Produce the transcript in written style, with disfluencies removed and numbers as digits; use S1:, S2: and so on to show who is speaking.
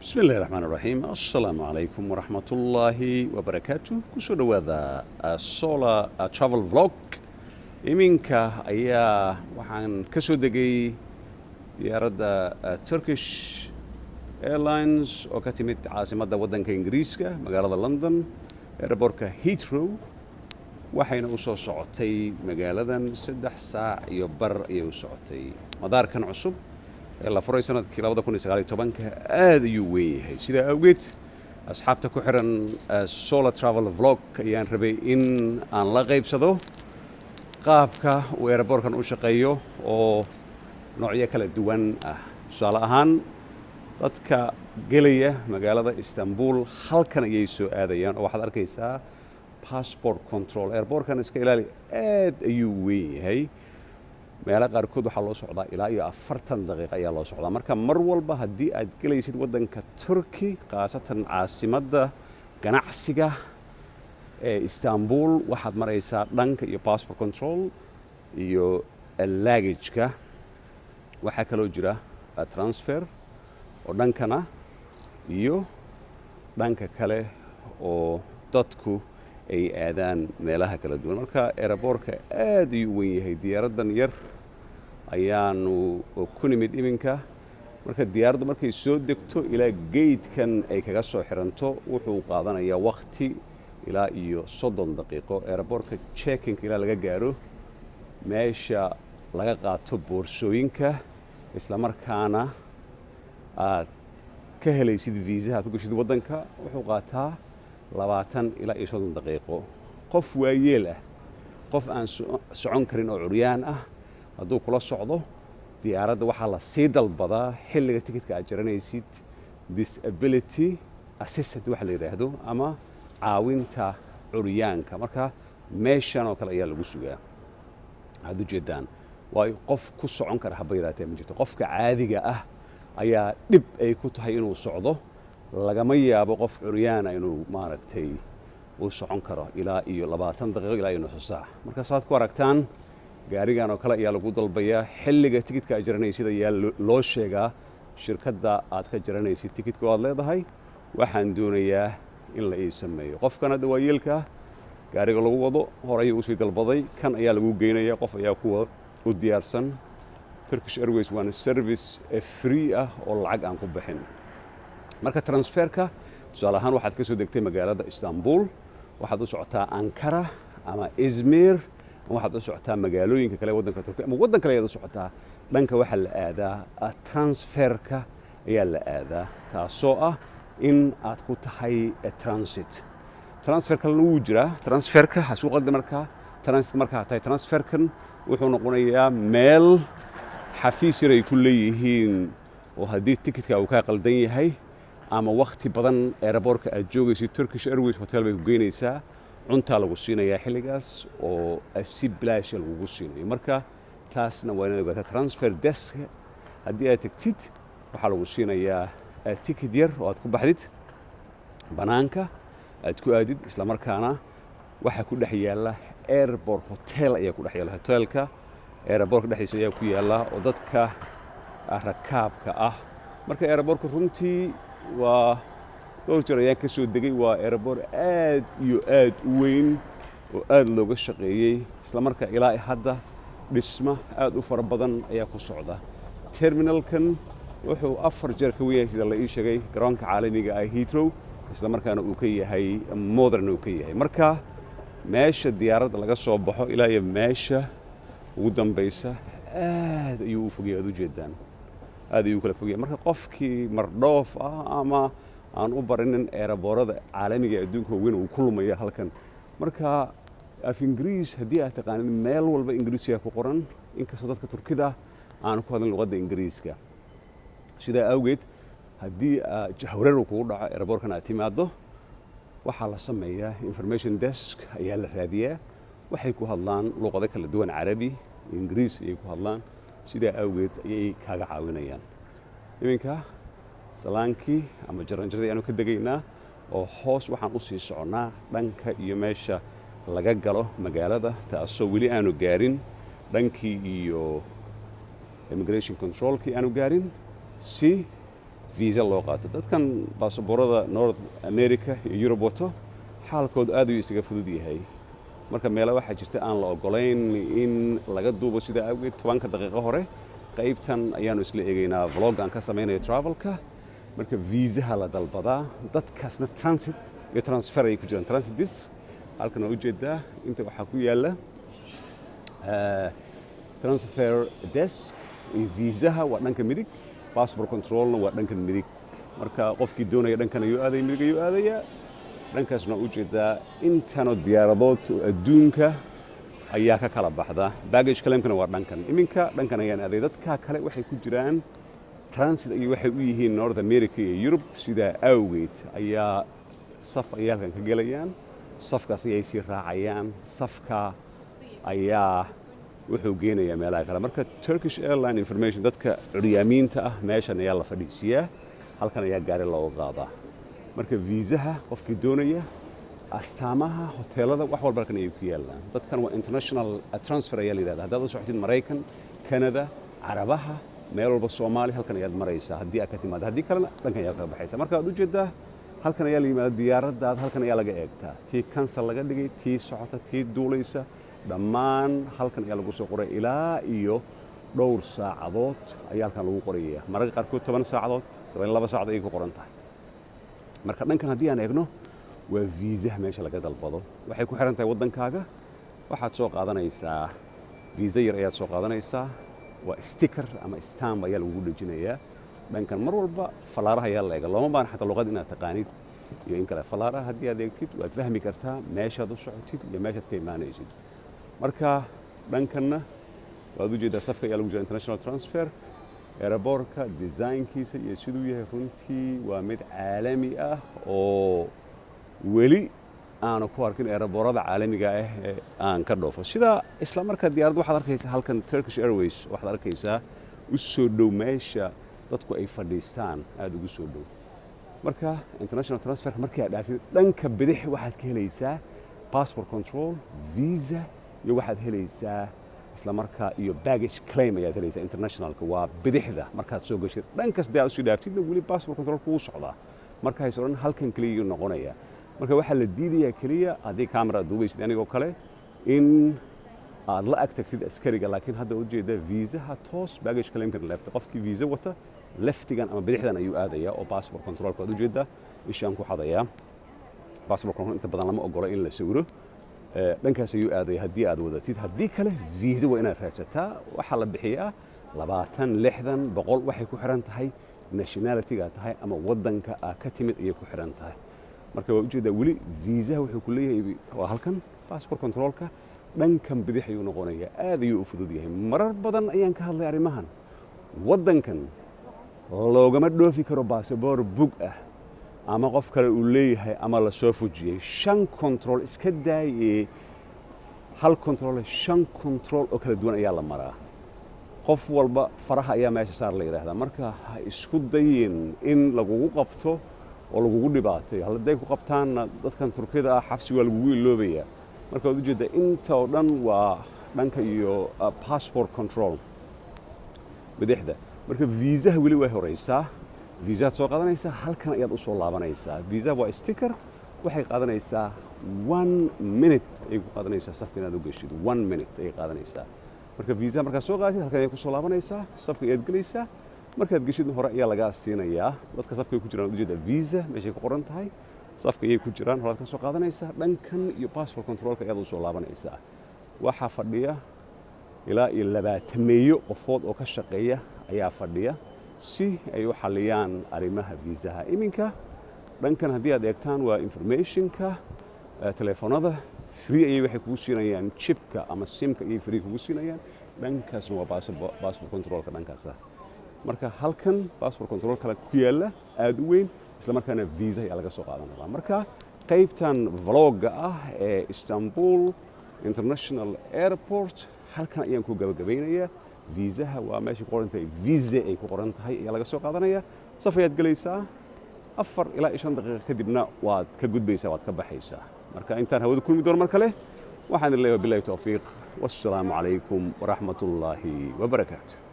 S1: Bismi illahi raxmaan raxiim. Assalaamu calaykum waraxmatullaahi wabarakaatu. Kusoo dhowaada Solar Travel Vlog. Iminka ayaa waxaan ka soo degay diyaaradda Turkish Airlines oo ka timid caasimadda waddanka Ingiriiska, magaalada London, airportka Heathrow. Waxayna u soo socotay magaaladan 3 saac iyo bar ayay u socotay. Madaarkan cusub ee la furay sanadkii 2019-ka aad ayuu weyn yahay. Sidaa awgeed, asxaabta ku xiran Solar Travel Vlog ayaan rabay in aan la qaybsado qaabka uu airportkan u shaqeeyo oo noocyo kala duwan ah. Tusaale ahaan, dadka gelaya magaalada Istanbul halkan ayay soo aadayaan oo waxaad arkaysaa passport control. Airportkan iska ilaali, aad ayuu weyn yahay. Meelo qaarkood waxaa loo socdaa ilaa iyo 40 daqiiqa ayaa loo socdaa. Marka mar walba haddii aad gelaysid waddanka Turkey, khaasatan caasimadda ganacsiga ee Istanbul, waxaad maraysaa dhanka iyo passport control iyo luggageka. Waxaa kaloo jira transfer oo dhankana iyo dhanka kale oo dadku ay aadaan meelaha kala duwan. Marka airportka aad ayuu u weyn yahay. Diyaaraddan yar ayaanu ku nimid iminka. Marka diyaaraddu markay soo degto ilaa gatekan ay kaga soo xiranto wuxuu qaadanayaa wakhti ilaa iyo 30 daqiiqo. Airportka checkinka ilaa laga gaaro meesha laga qaato boorsooyinka, isla markaana aad ka helaysid viisaha aad ku geshid waddanka, wuxuu qaataa 20 ilaa iyo 30 daqiiqo. Qof waayeel ah, qof aan socon karin oo curyaan ah hadduu kula socdo diyaaradda, waxaa la sii dalbadaa xilliga tikitka aad jaranaysid disability assistant waxa la yidhaahdo ama caawinta curyaanka. Marka meeshan oo kale ayaa lagu sugaa, waxaad ujeedaan. Waayo, qof ku socon kara haba yaraatee ma jirto. Qofka caadiga ah ayaa dhib ay ku tahay inuu socdo. Lagama yaabo qof curyaana inuu, maaragtay, uu socon karo ilaa iyo 20 daqiiqo ilaa iyo nusu saac. Marka saad ku aragtaan, gaarigan oo kale ayaa lagu dalbayaa. Xilliga tikidka aad jaranaysid ayaa loo sheegaa shirkadda aad ka jaranaysid tikidka oo aad leedahay, "Waxaan doonayaa in la ii sameeyo." Qofkan hadda waayeelka ah gaariga lagu wado horey usii dalbaday, kan ayaa lagu geynaya. Qof ayaa kuwa u diyaarsan. Turkish Airways waana service free ah oo lacag aan ku bixin. Marka transferka, tusaale ahaan, waxaad ka soo degtay magaalada Istanbul, waxaad u socotaa Ankara ama Izmir ama waxaad u socotaa magaalooyinka kale waddanka Turkiya ama waddan kale ayaad u socotaa, dhanka waxaa la aadaa transferka ayaa la aadaa, taasoo ah in aad ku tahay transit. Transfer kalena wuu jiraa. Transferka hasuu qaldi. Markaa transit markaa tahay, transferkan wuxuu noqonayaa meel xafiis yar ay ku leeyihiin oo haddii tikitka uu kaa qaldan yahay ama wakhti badan airportka aad joogaysid, Turkish Airways hotel bay ku geynaysaa. Cuntaa lagu siinayaa xilligaas oo si bilaasha lagugu siinayo. Marka taasna waa inaad ogaataa. Transfer desk haddii aad tegtid, waxaa lagu siinayaa tikid yar oo aad ku baxdid, bannaanka aad ku aadid. Isla markaana waxaa ku dhex yaalla airport hotel ayaa ku dhex yaalla. Hotelka airportka dhexdiisa ayaa ku yaalla oo dadka rakaabka ah. Marka airportka runtii waa dhowr jeer ayaan ka soo degay. Waa airport aad iyo aad u weyn oo aad looga shaqeeyey. Isla markaa ilaa hadda dhisma aad u fara badan ayaa ku socda. Terminalkan wuxuu afar jeer ka wen yahay, sida la ii sheegay, garoonka caalamiga ah Heathrow, isla markaana uu ka yahay modern uu ka yahay. Marka meesha diyaaradda laga soo baxo ilaa iyo meesha ugu dambaysa aad ayuu u fogyahay, aad ujeedaan, aad ayuu u kala fogyahay. Marka qofkii mardhoof ah ama aan u barinin airportada caalamiga ee adduunka waaweyn uu ku lumaya halkan. Marka af Ingiriis haddii aad taqaanid, meel walba Ingiriisiga ku qoran, inkastoo dadka Turkida aan ku hadlin luqadda Ingiriiska. Sidaa awgeed, haddii jahwareer uu kugu dhaco airportkan aad timaado, waxaa la sameeyaa information desk ayaa la raadiyaa. Waxay ku hadlaan luqado kala duwan, Carabi, Ingiriis ayay ku hadlaan. Sidaa awgeed ayay kaaga caawinayaan. Iminka salaankii ama jaranjaradii ayaanu ka degaynaa oo hoos waxaan u sii soconnaa dhanka iyo meesha laga galo magaalada, taasoo weli aanu gaarin dhankii iyo immigration controlkii aanu gaarin si Visa loo qaato. Dadkan baasaboorada North America iyo Yurub wato, xaalkoodu aad ayuu isaga fudud yahay. Marka meelo waxaa jirta aan la ogolayn in laga duubo. Sidaa awgeed, 10-ka daqiiqo hore qaybtan ayaanu isla eegaynaa, vlog aan ka samaynayo travelka. Marka viisaha la dalbadaa, dadkaasna transit iyo transfer ayay ku jiraan. Transit this halkan waa ujeedaa, inta waxaa ku yaala transfer desk iyo viisaha waa dhanka midig, passport controlna waa dhankan midig. Marka qofkii doonaya dhankan ayuu aadaya, midig ayuu aadayaa. Dhankaasna waa ujeedaa, intanoo diyaaradood oo adduunka ayaa ka kala baxda. Baggage claimkana waa dhankan. Iminka dhankan ayaan aaday. Dadka kale waxay ku jiraan transit iyo waxay u yihiin North America iyo Yurub. Sidaa awgeed ayaa saf ayay halkan ka gelayaan, safkaas ayay sii raacayaan, safka ayaa wuxuu geenayaa meelaha kale. Marka Turkish Airline information, dadka curyaamiinta ah meeshan ayaa la fadhiisiyaa, halkan ayaa gaari looga qaadaa. Marka viisaha qofkii doonaya, astaamaha hoteelada, wax walba halkan ayay ku yaallaan. Dadkan waa international transfer ayaa la yidhahda. Haddaad u socotid Maraykan, Canada, Carabaha, meel walba, Soomaaliya, halkan ayaad maraysaa haddii aad ka timaado. Haddii kalena dhankan ayaad kaga baxaysaa. Marka waad ujeedaa, halkan ayaa la yimaada, diyaaraddaada halkan ayaa laga eegtaa, tii cancel laga dhigay, tii socota, tii duulaysa, dhammaan halkan ayaa lagu soo qoray. Ilaa iyo dhowr saacadood ayaa halkan lagu qoraya, mararka qaarkood 10 saacadood, 12 saacadood ayay ku qoran tahay. Marka dhankan haddii aan eegno, waa viisaha meesha laga dalbado. Waxay ku xiran tahay waddankaaga. Waxaad soo qaadanaysaa viisa yar ayaad soo qaadanaysaa, waa sticker ama stamp ayaa lagugu dhejinayaa. Dhankan mar walba falaaraha ayaa la eega. Looma baahna xataa luqad inaad taqaanid iyo in kale. Falaaraha haddii aad eegtid, waad fahmi kartaa meeshaad u socotid iyo meeshaad ka imaanaysid. Marka dhankanna waad u jeedaa, safka ayaa lagu jira international transfer. Airportka designkiisa iyo siduu yahay runtii waa mid caalami ah oo weli aanu ku arkin airportada caalamiga ah ee aan ka dhoofo. Sida isla markaa diyaaradda waxaad arkaysaa halkan Turkish Airways, waxaad arkaysaa u soo dhow meesha dadku ay fadhiistaan, aada ugu soo dhow. Marka international transfer markii aad dhaaftid, dhanka bidix waxaad ka helaysaa passport control, visa iyo waxaad helaysaa isla markaa iyo baggage claim ayaad helaysaa. Internationalka waa bidixda markaad soo gashid. Dhankas dee aad usii dhaaftidna, weli passport control kugu socdaa. Marka hayse odhan halkan keliya noqonaya. Marka waxaa la diidayaa keliya haddii camera aad duubaysid, anigoo kale, in aad la ag tagtid askariga. Laakiin hadda ujeeda viisaha toos, baggage claimkan left. Qofkii viisa wata leftigan ama bidixdan ayuu aadayaa oo passport controlka waad ujeedaa, ishaan ku xadayaa. Passport control inta badan lama ogolo in la sawiro. Dhankaas ayuu aadaya haddii aad wadatid. Haddii kale viisa waa inaad raadsataa. Waxaa la bixiyaa 20, 60, 100, waxay ku xiran tahay nationalityga tahay ama waddanka aa ka timid ayay ku xiran tahay. Marka waa ujeedaa, weli viisaha wuxuu ku leeyahay waa halkan, passport controlka dhankan bidix ayuu noqonayaa. Aad ayuu u fudud yahay. Marar badan ayaan ka hadlay arrimahan. Waddankan loogama dhoofi karo baasaboor bug ah ama qof kale uu leeyahay ama la soo fujiyey. Shan control iska daayee, hal control, shan control oo kala duwan ayaa la maraa. Qof walba faraha ayaa meesha saar la yidhaahdaa. Marka ha isku dayin in lagugu qabto oo lagugu dhibaatayo. Hadday ku qabtaanna, dadkan Turkida ah xabsi waa lagugu iloobayaa. Marka waad ujeeddaa, inta oo dhan waa dhanka iyo passport control bidixda. Marka viisaha weli way horeysaa. Viisahaad soo qaadanaysaa, halkan ayaad u soo laabanaysaa. Viisaha waa sticker, waxay qaadanaysaa one minute ayay ku qaadanaysaa safka inaad u geshid, one minute ayay qaadanaysaa. Marka viisaha markaad soo qaadatid, halkan ayaad ku soo laabanaysaa, safka ayaad gelaysaa. Markaad geshid, hore ayaa lagaa siinayaa. Dadka safka ay ku jiraan waad ujeedaa, visa meeshay ku qoran tahay, safka ayay ku jiraan. Horaad ka soo qaadanaysaa, dhankan iyo passport controlka ayaad u soo laabanaysaa. Waxaa fadhiya ilaa iyo 20-meeyo qofood oo ka shaqeeya ayaa fadhiya si ay u xalliyaan arrimaha viisaha. Iminka dhankan haddii aad eegtaan, waa informationka. Telefoonada free ayay waxay kugu siinayaan, chipka ama simka ayay free kugu siinayaan. Dhankaasna waa passport controlka dhankaasa. Marka halkan passport control kale ku yaalla aad u weyn, isla markaana visa ayaa laga soo qaadan rabaa. Marka qaybtan vlogga ah ee Istanbul International Airport halkan ayaan ku gabagabaynayaa. Viisaha waa meeshay ku qoran tahay, visa ay ku qoran tahay ayaa laga soo qaadanaya. Saf ayaad gelaysaa, 4 ilaa 5 daqiiqo kadibna waad ka gudbaysaa, waad ka baxaysaa. Marka intaan hawada kulmi doono mar kale, waxaan idin leeyahay billahi towfiiq, wassalaamu calaykum waraxmatullaahi wabarakaatu.